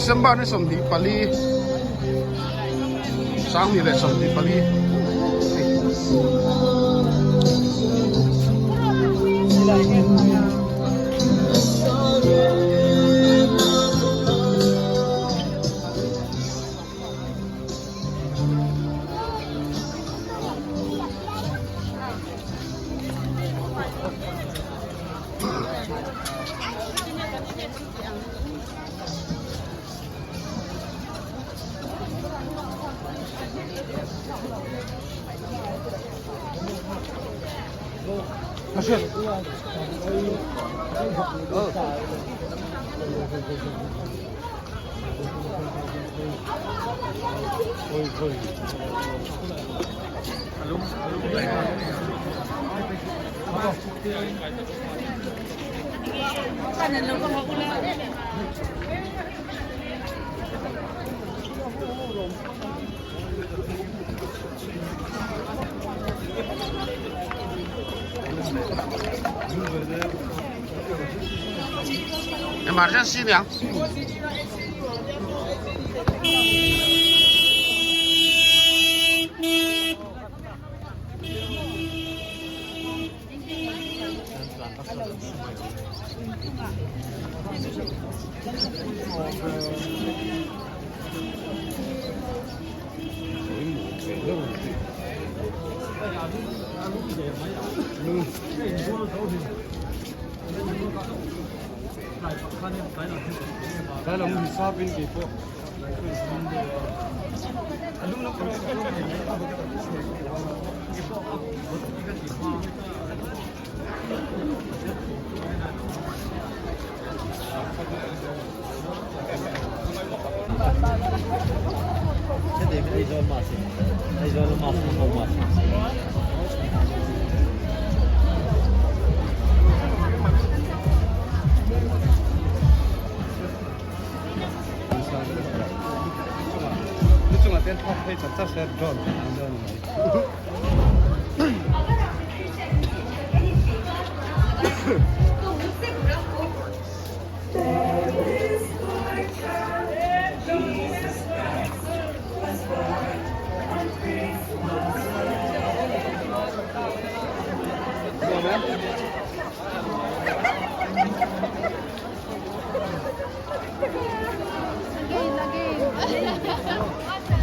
December ni 24 2024. Emergency niang.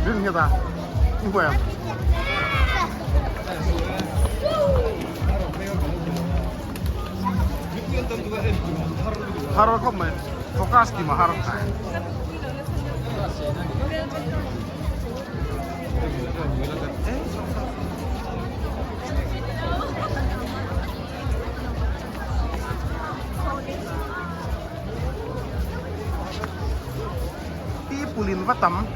Rin nghe ta. 뭐야? Har không mày focus thì mà har. Ti pulin va tam.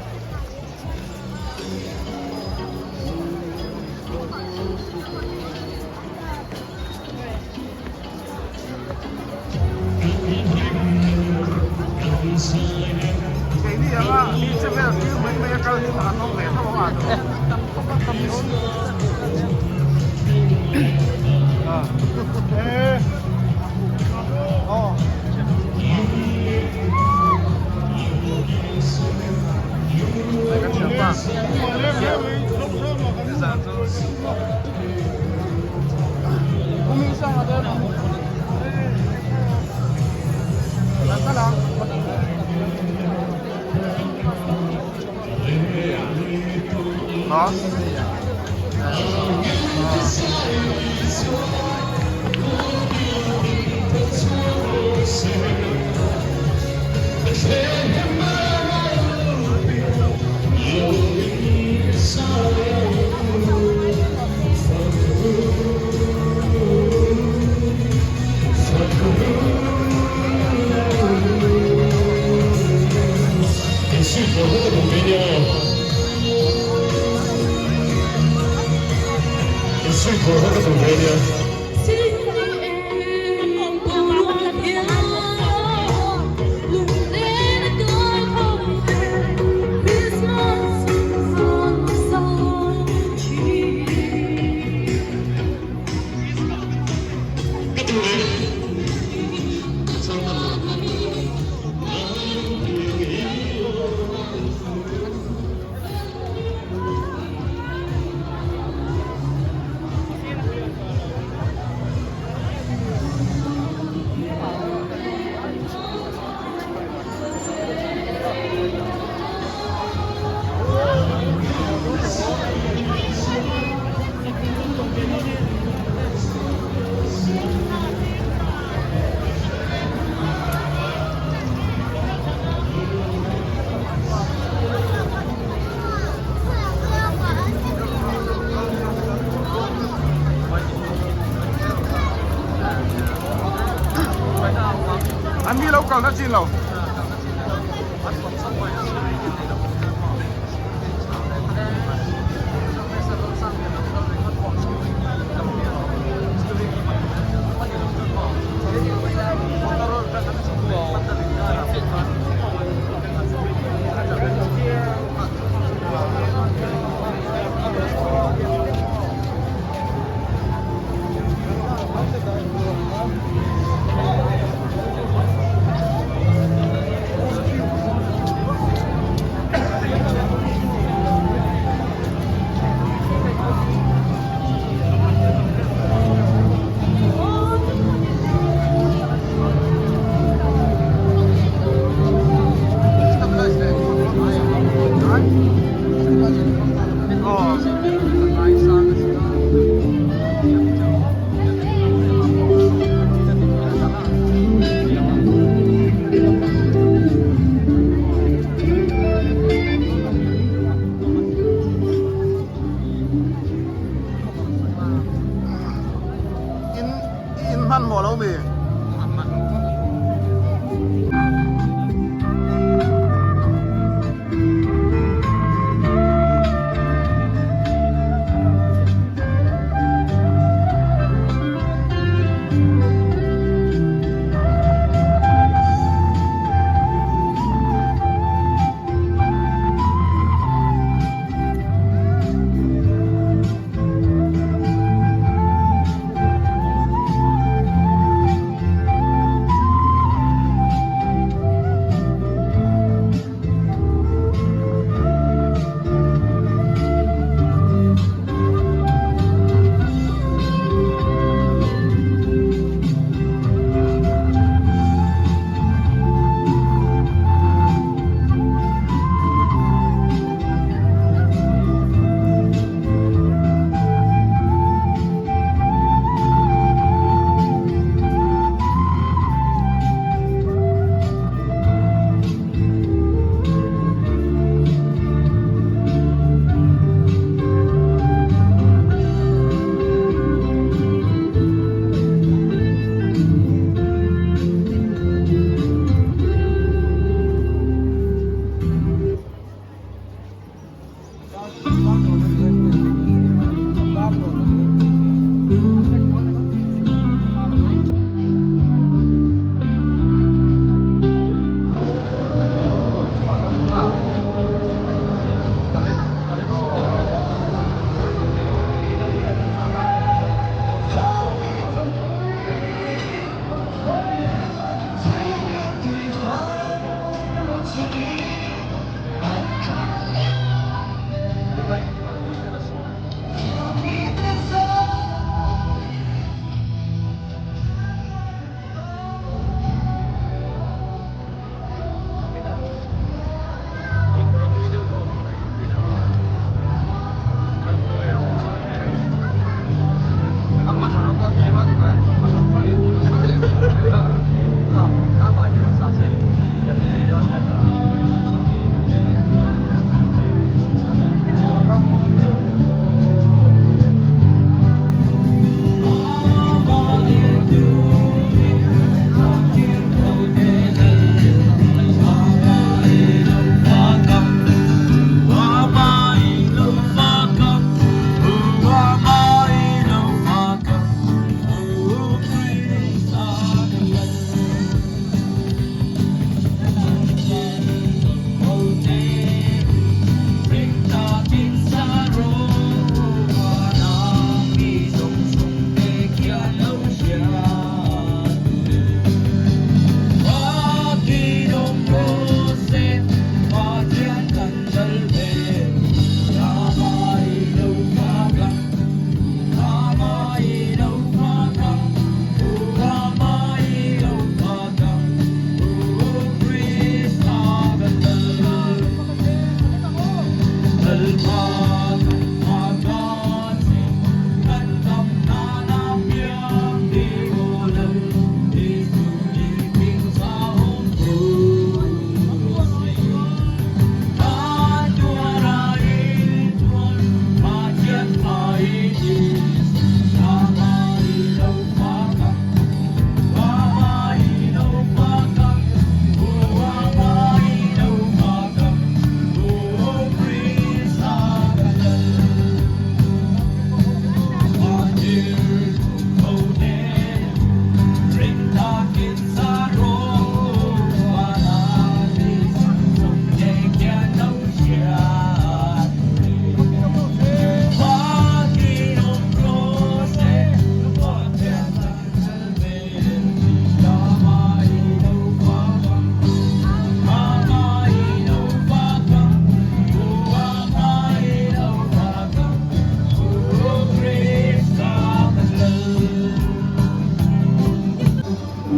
Cái này là đi xe về chứ mấy mấy cái mà nó về nó mà Đó. An mi lo kalna chin lo. In in hmanhmawh lo mi?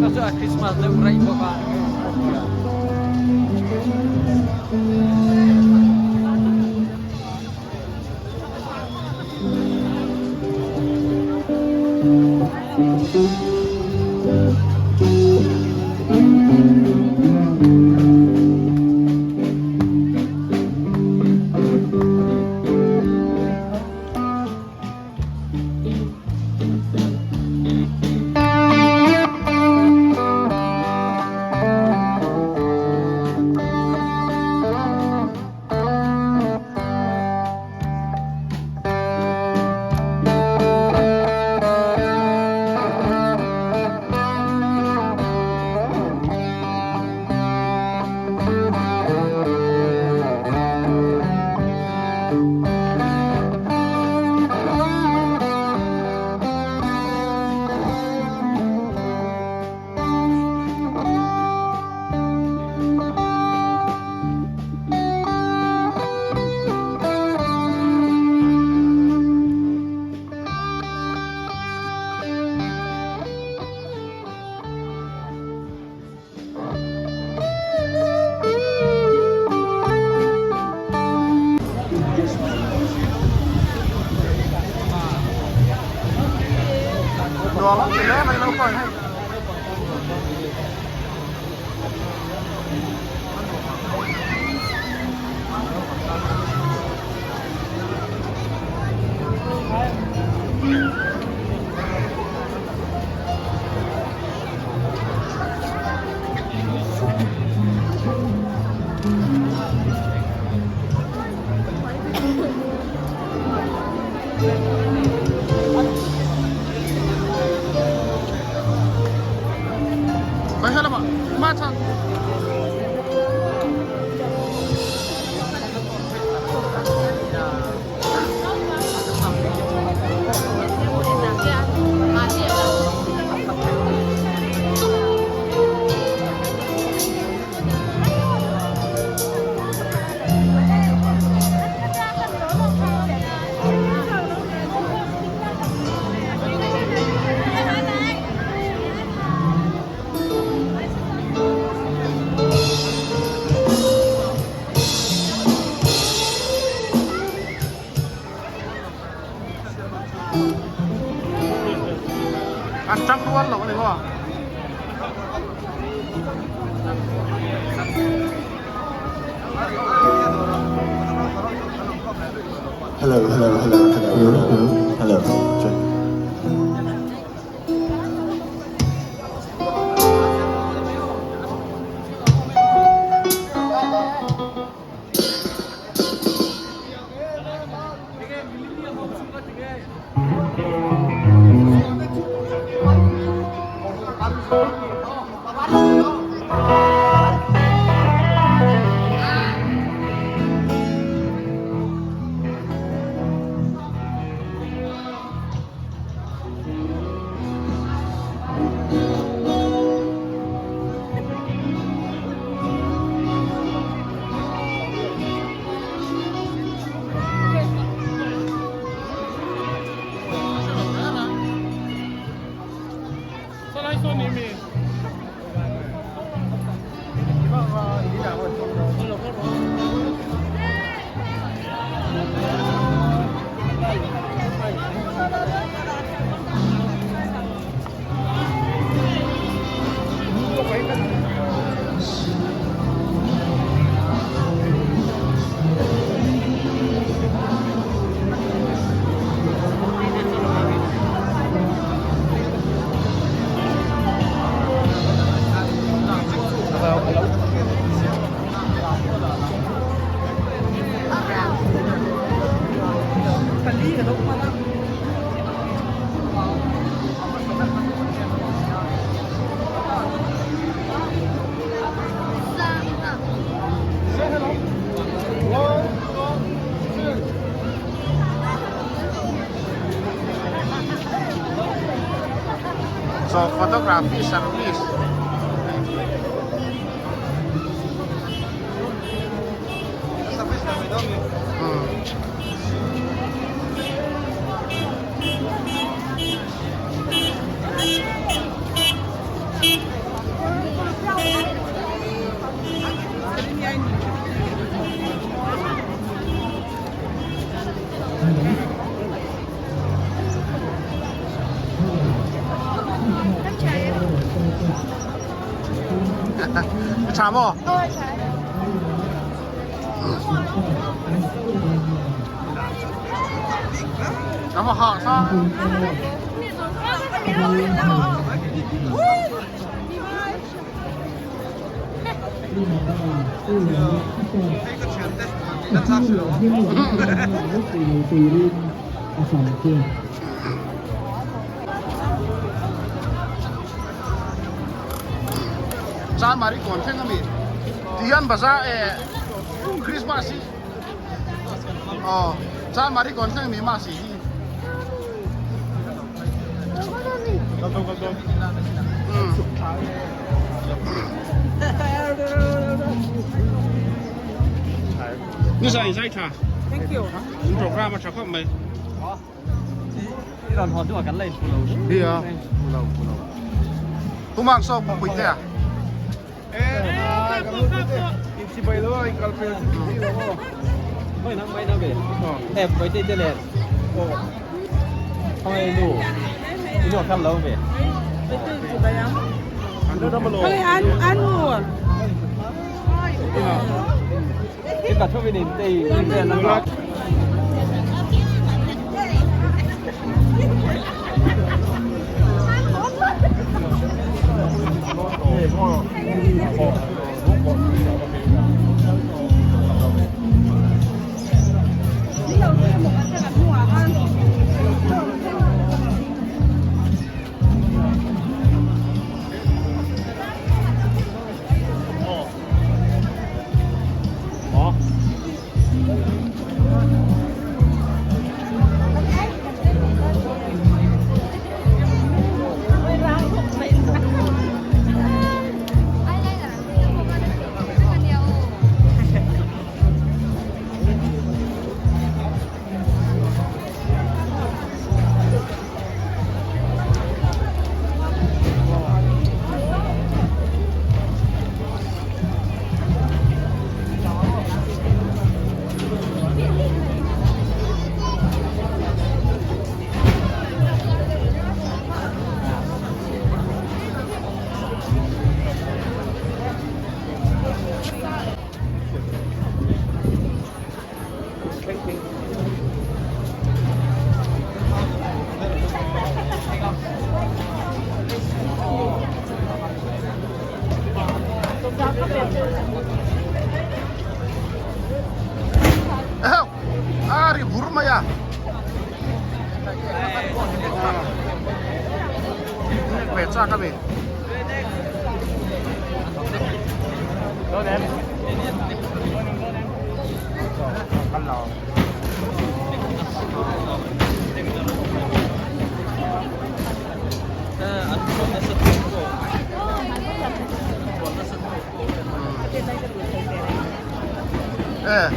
Ka chu a Christmas deuh raih bawk a. Nuam ti hle mai lo pawh hei. An tang rual lo a ni maw? Hello, hello, hello, hello, hello, hello. Check. So photography service. Tha maw? Nó mà họ sao? Chanmari kawn thleng a mi tihian bazar eh Christmas hi aw Chanmari kawn thleng a mi mahse hi Ni zai zai tha. Thank you. In program a tha khawp mai. I rawn haw duah kan la inphu lo. Hi a. Tumang saw pui te a. Mai na mai na be. E bai te te le. Hoi nu. Nu kan lo be. An an mua. Cái cả thuốc viên thì thì là nó. Eheu! A ri bur mai a. Ve chak a ni. E.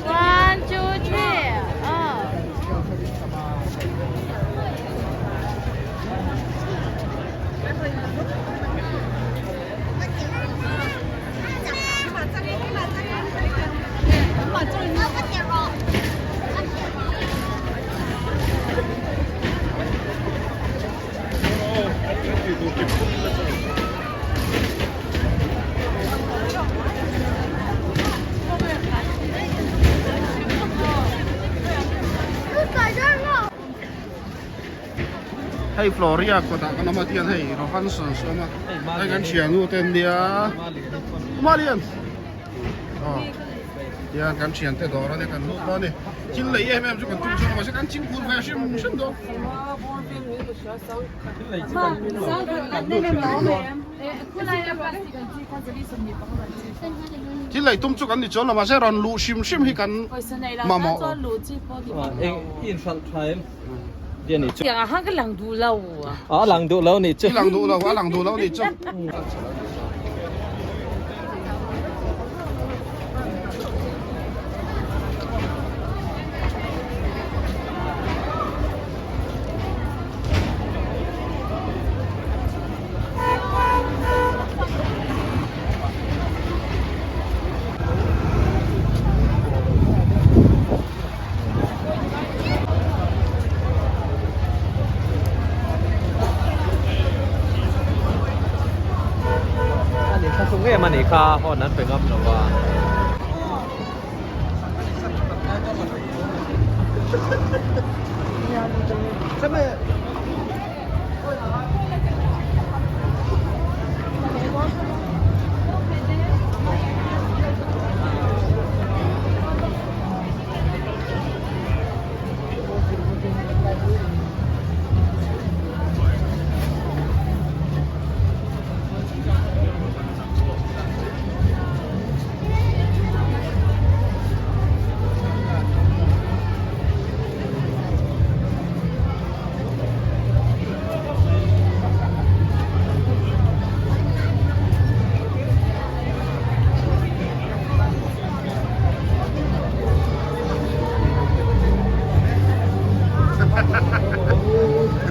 One, two, three. Oh. Hei Floria kawtah kan awm a tihian hei Rohanson saw awm a hei kan thiannu te an nia Malian aw tihian kan thiante dawr a nia kan lut dawn a ni thil lei em em chu kan tum chuan a mahse kan thingpul ve hrim hrim dawn. Thil lei tum chu kan ni chuan lo mahse rawn luh hrim hrim hi kan mamawh. Eng in hralh tha em? Tiang ah khan ka lang duh lo. A lang duh lo nih chu. I lang duh lo, a lang duh lo nih chu. Ani kha chu nge mani kha hawn an pe ngam lo va.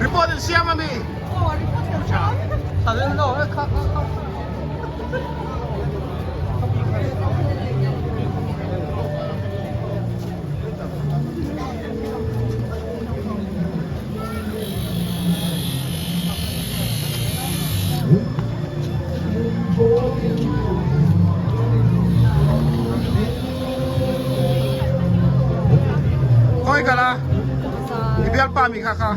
Report in siam ami. Khawi kal a? I bialpa mi kha kha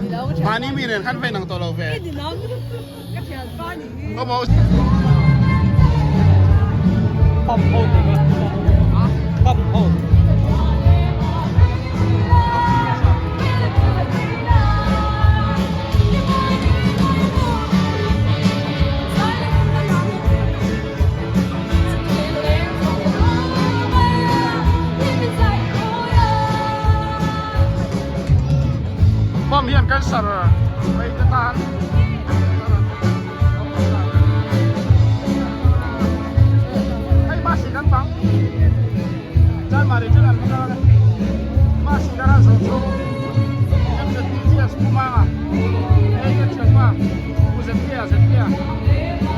mahni mi nen khan vein ang tawh lo ve. Bomb hian cancer vei te tan Hei masi kan bang Chanmari chu an va kal a masi kan han zawh chu MZPGS Pu Manga hei ka thianpa Pu Zepia Zepia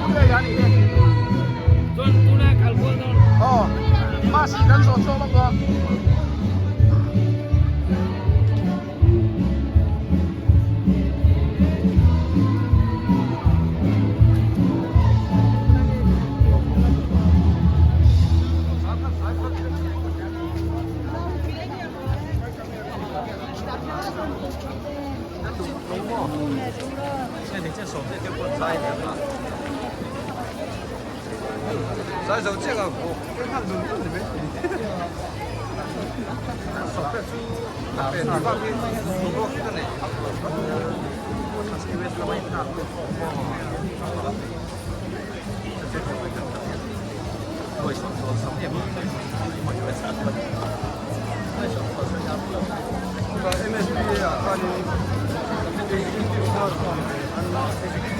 Pu Leia a nih hi Aw masi kan zawh chhuak lawk dawn.